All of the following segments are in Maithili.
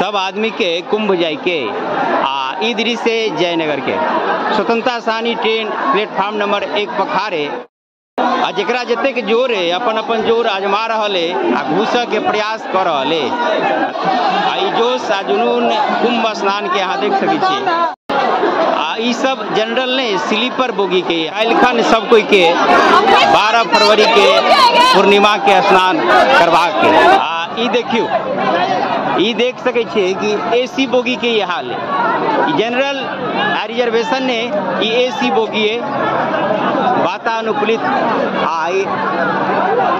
सब आदमी के कुंभ जाय के। आ ई दृश्य जयनगर के स्वतंत्रता सेनानी ट्रेन प्लेटफॉर्म नंबर 1 पखारे आ जकरा जतेक जोर है अपन अपन जोर आजमा रहल है आ घुसऽ के प्रयास कर रहल है। आ ई जोश आ जुनून कुंभ स्नान के अहाँ देख सकै छियै। आ ई सब जनरल नहीं स्लीपर बोगी के काल्हिखन सब कोई के 12 फरवरी के पूर्णिमा के स्नान करवा के। आ ई देखियो ई देख सकै छियै कि एसी बोगी के ये हाल है। जनरल रिजर्वेशन ने ई एसी बोगी है वातानुकूलित। आ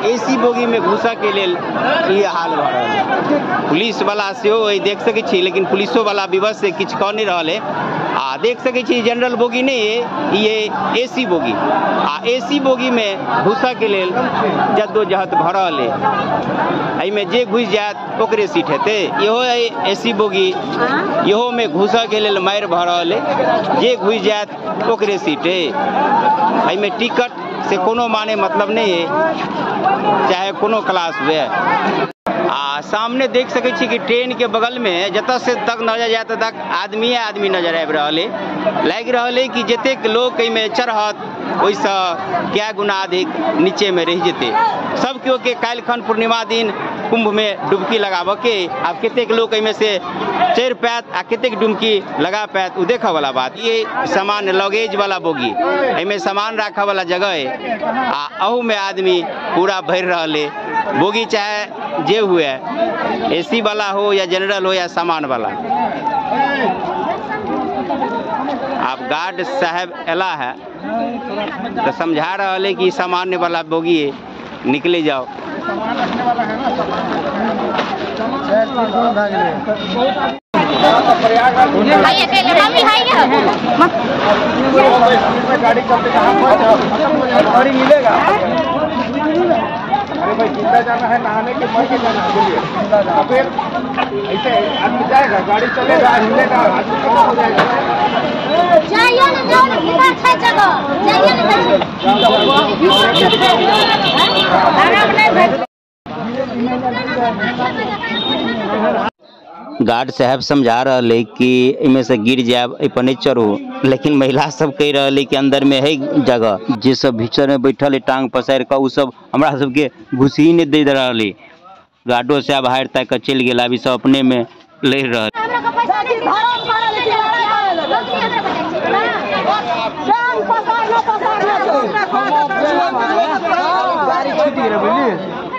एसी बोगी में घुसा के लेल ई हाल भऽ रहल है। पुलिस वाला सेहो देख सकै छी, लेकिन पुलिसो वाला विवश से किछु कऽ नहीं रहल है। आ देख सकै छी जनरल बोगी नहीं है, ये एसी बोगी। आ एसी बोगी में घुसा के लेल जद्दोजहद भऽ रहल है। एहिमे जे घुसि जायत ओकरे सीट हेतै। इहो है एसी बोगी, इहो में घुसऽ के लेल मारि भऽ रहल है, जे घुसि जायत ओकरे सीट है। एहिमे टिकट से कोनो माने मतलब नहीं है, चाहे कोनो क्लास हुए। आ सामने देख सकै छी कि ट्रेन के बगल में जतऽ से तक नजर जायत तक आदमी आदमी नजर आबि रहल है। लागि रहल है कि जतेक लोक एहिमे चढ़त ओहिसँ कए गुना अधिक नीचे में रहि जेतै। सब केओ के काल्हिखन पूर्णिमा दिन कुंभ में डुबकी लगाबऽ के। आब कतेक लोक एहिमे से चढ़ि पायत आ कतेक डुबकी लगा पायत ओ देखऽ वाला बात। ये सामान लगेज वाला बोगी, एहिमे सामान राखऽ वाला जगह है आ अहू में आदमी पूरा भरि रहल है। बोगी चाहे जे हुए, एसी वाला हो या जनरल हो या सामान वाला। आप गार्ड साहब एला है तो समझा रहल है कि सामान्य वाला बोगी है, निकले जाओ। गाड़ी मिलेगा। अरे भाई जिंदा जाना है नहाने के मर के जाना है, बोलिए। तो फिर ऐसे आदमी जाएगा, गाड़ी चलेगा, हिलेगा, आदमी खत्म हो जाएगा। जाइए ना, जाओ ना, कितना अच्छा जगह, जाइए ना। आराम नहीं। गार्ड साहब समझा रहल है कि एहिमे से गिर जायब, एहि पर नहीं चढ़ू, लेकिन महिला सब कहि रहल है कि अंदर में है जगह। जे सब भीतर में बैठल है टांग पसारि कऽ, ओ सब हमरा सबके घुस ही नहीं दे रहल है। गार्डो साहब हारि ताकि कऽ चलि गेल, आब ई सब अपने में लड़ि रहल। गाड़ी छूटि गेलै बुझलियै।